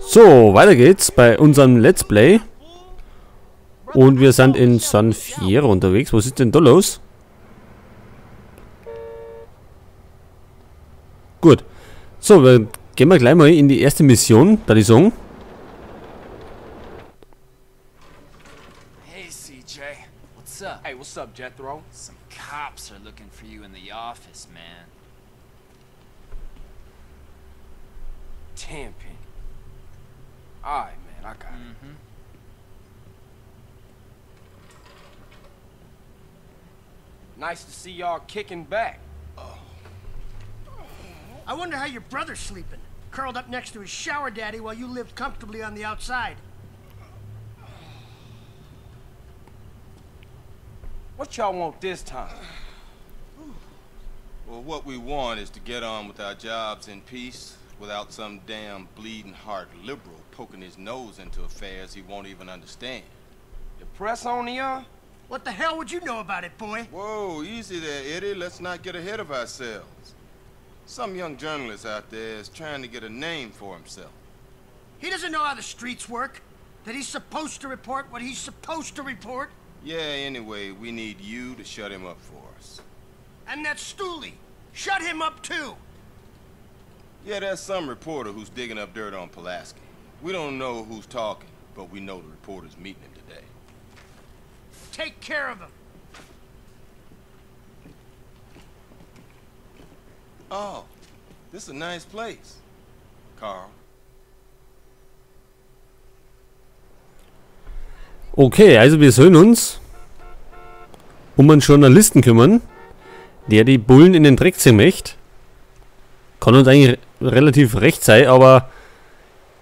So, weiter geht's bei unserem Let's Play. Und wir sind in San Fierro unterwegs. Was ist denn da los? Gut. So, wir gehen wir gleich mal in die erste Mission, da die sagen. Hey CJ, what's up? Hey, what's up, Jethro? Some cops are looking for you in the office, man. Tenpenny. All right, man, I got it. Nice to see y'all kicking back. Oh. I wonder how your brother's sleeping, curled up next to his shower daddy while you live comfortably on the outside. What y'all want this time? Well, what we want is to get on with our jobs in peace without some damn bleeding heart liberal poking his nose into affairs he won't even understand. The press on y'all? What the hell would you know about it, boy? Whoa, easy there, Eddie. Let's not get ahead of ourselves. Some young journalist out there is trying to get a name for himself. He doesn't know how the streets work. That he's supposed to report what he's supposed to report. Yeah, anyway, we need you to shut him up for us. And that stoolie. Shut him up, too. Yeah, there's some reporter who's digging up dirt on Pulaski. We don't know who's talking, but we know the reporter's meeting him today. Take care of him. Oh, this is a nice place, Carl. Okay, also wir sollen uns um einen Journalisten kümmern, der die Bullen in den Dreck ziehen möchte. Kann uns eigentlich relativ recht sein, aber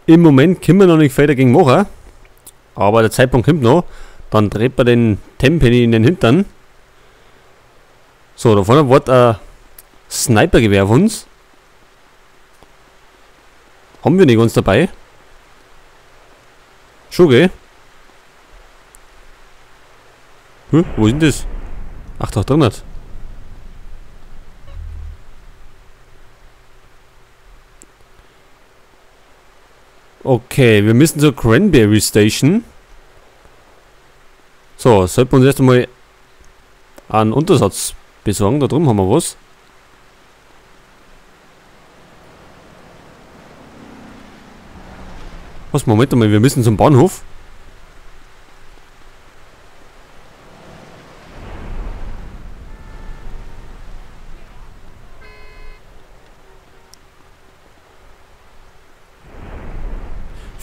im Moment können wir noch nicht viel dagegen machen. Aber der Zeitpunkt kommt noch. Dann dreht man den Tenpenny in den Hintern. So, da vorne wird ein Snipergewehr auf uns. Haben wir nicht ganz dabei? Schon, gell? Hm, wo ist denn das? Ach, da drin nicht. Okay, wir müssen zur Cranberry Station. So, sollten wir uns erst einmal einen Untersatz besorgen. Da drüben haben wir was. Was, Moment einmal, wir müssen zum Bahnhof.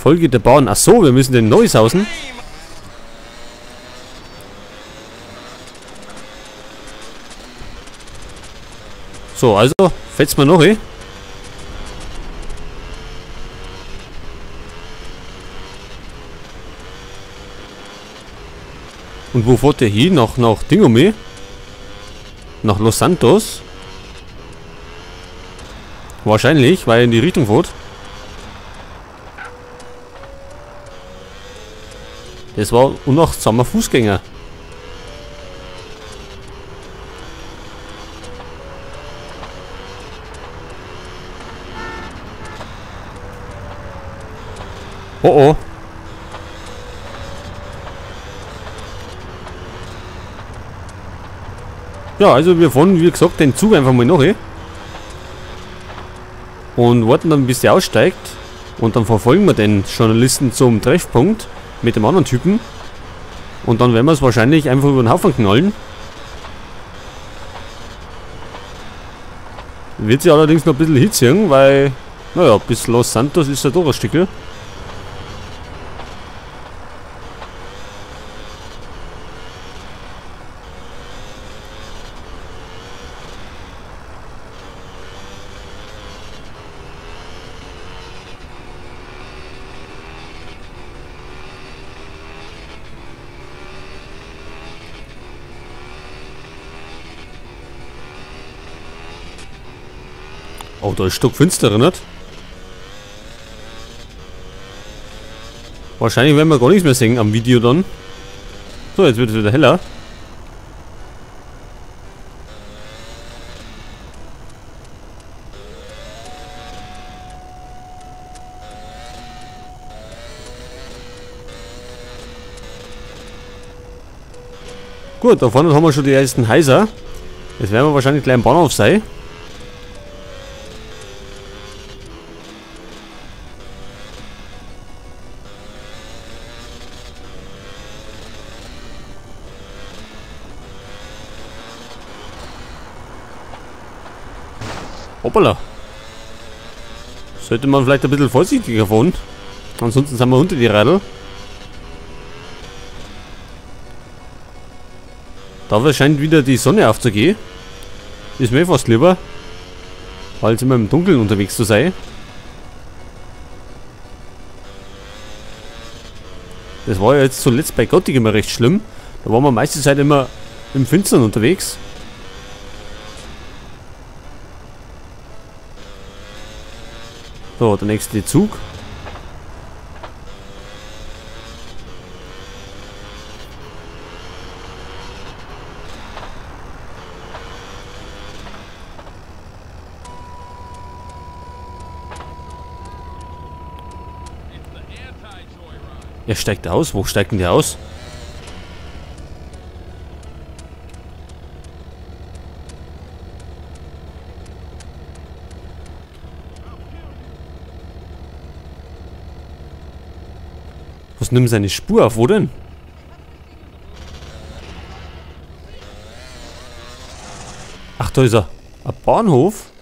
Folge der Bahn. Ach so, wir müssen den Neushausen. So, also, fetzt mal noch, eh? Und wo fährt der hin? Nach Dingome? Nach Los Santos? Wahrscheinlich, weil er in die Richtung fährt. Das war unachtsamer Fußgänger. Oh oh. Ja, also wir fahren, wie gesagt, den Zug einfach mal nach. Und warten dann, bis der aussteigt. Und dann verfolgen wir den Journalisten zum Treffpunkt mit dem anderen Typen. Und dann werden wir es wahrscheinlich einfach über den Haufen knallen. Wird sich allerdings noch ein bisschen hinziehen, weil, naja, bis Los Santos ist ja doch ein Stückel. Oh, da ist stockfinster, nicht? Wahrscheinlich werden wir gar nichts mehr sehen am Video dann. So, jetzt wird es wieder heller. Gut, da vorne haben wir schon die ersten Häuser. Jetzt werden wir wahrscheinlich gleich im Bahnhof sein. Hoppala. Sollte man vielleicht ein bisschen vorsichtiger fahren. Ansonsten sind wir unter die Radl. Da scheint wieder die Sonne aufzugehen. Ist mir fast lieber, als immer im Dunkeln unterwegs zu sein. Das war ja jetzt zuletzt bei Gothic immer recht schlimm. Da waren wir meiste Zeit immer im Finstern unterwegs. So, der nächste Zug. Er steigt aus. Wo steigt denn der aus? Was nimmt seine Spur auf? Wo denn? Ach, da ist er. Ein Bahnhof?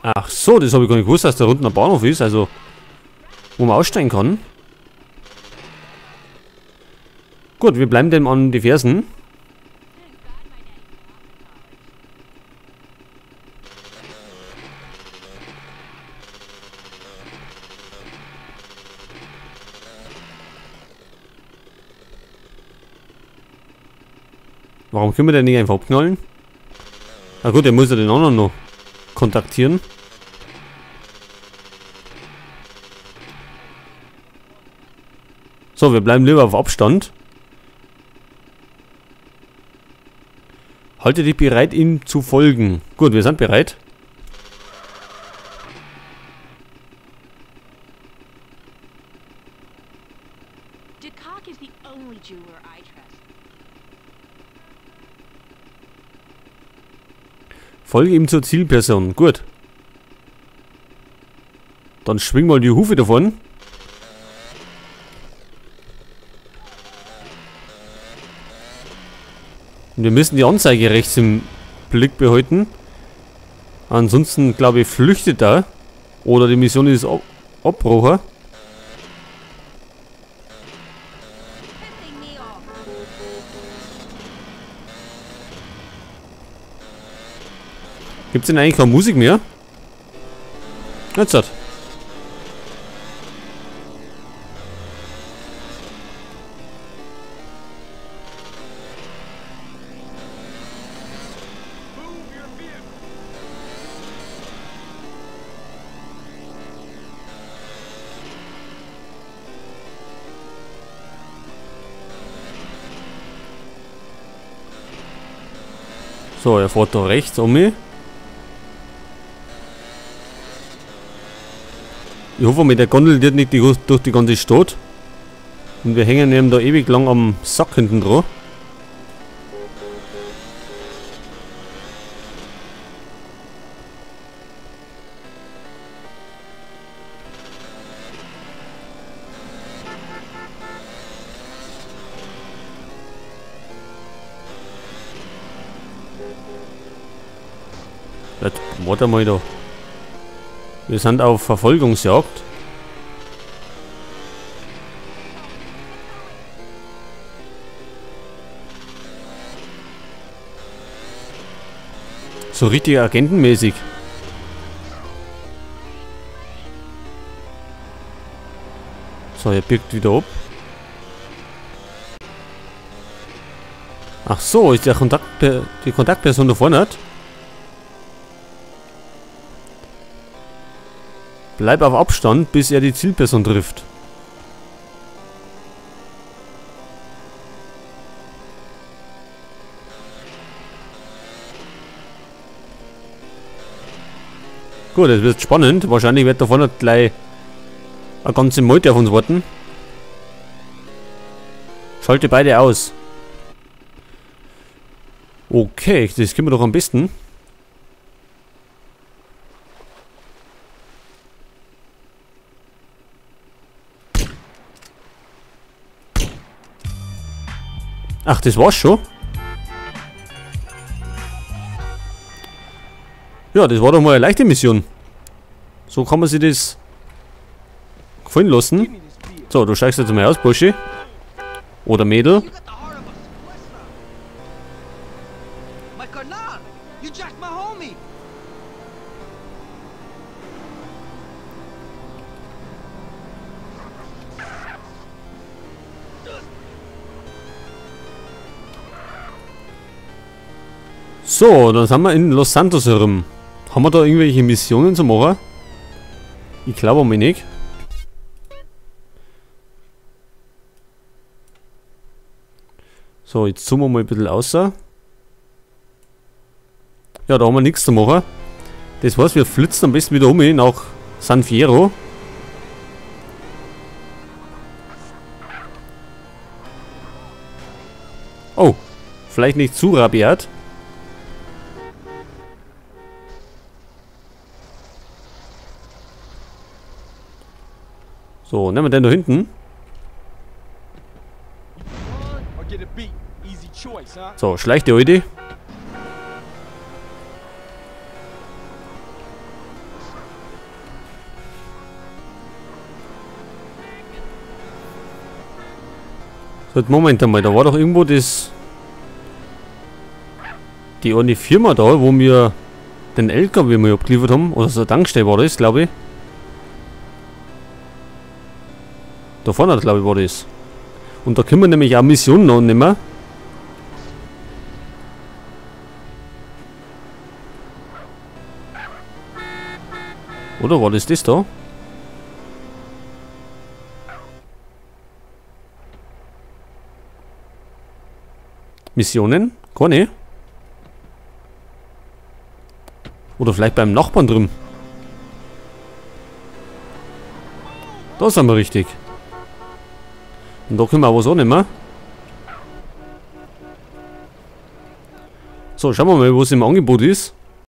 Ach so, das habe ich gar nicht gewusst, dass da unten ein Bahnhof ist, also wo man aussteigen kann. Gut, wir bleiben dem an die Fersen. Warum können wir denn nicht einfach abknallen? Na gut, er muss ja den anderen noch kontaktieren. So, wir bleiben lieber auf Abstand. Halte dich bereit, ihm zu folgen. Gut, wir sind bereit. Folge ihm zur Zielperson. Gut. Dann schwing mal die Hufe davon. Und wir müssen die Anzeige rechts im Blick behalten. Ansonsten, glaube ich, flüchtet er. Oder die Mission ist abbrochen. Gibt es denn eigentlich keine Musik mehr? Jetzt hat. So, er fährt da rechts um mich. Ich hoffe, mit der Gondel wird nicht durch die ganze Stadt. Und wir hängen ihm da ewig lang am Sack hinten dran. Warte mal da. Wir sind auf Verfolgungsjagd. So richtig agentenmäßig. So, er birgt wieder ab. Ach so, ist der die Kontaktperson da vorne hat? Bleib auf Abstand, bis er die Zielperson trifft. Gut, das wird spannend. Wahrscheinlich wird da vorne gleich Eine ganze Meute auf uns warten. Schalte beide aus. Okay, das können wir doch am besten. Ach, das war's schon. Ja, das war doch mal eine leichte Mission. So kann man sich das gefallen lassen. So, du steigst jetzt mal aus, Bursche. Oder Mädel. So, dann sind wir in Los Santos herum. Haben wir da irgendwelche Missionen zu machen? Ich glaube mal nicht. So, jetzt zoomen wir mal ein bisschen außer. Ja, da haben wir nichts zu machen. Das heißt, wir flitzen am besten wieder um nach San Fierro. Oh, vielleicht nicht zu rabiat. So, nehmen wir den da hinten. So, schleicht die Alte. So, Moment einmal, da war doch irgendwo das... Die eine Firma da, wo wir den LKW mal abgeliefert haben. Oder so eine Tankstelle war das, glaube ich. Da vorne, glaube ich, war das. Und da können wir nämlich auch Missionen annehmen. Oder war das das da? Missionen? Keine. Oder vielleicht beim Nachbarn drüben. Da sind wir richtig. Und da können wir auch was annehmen. So, schauen wir mal, was im Angebot ist.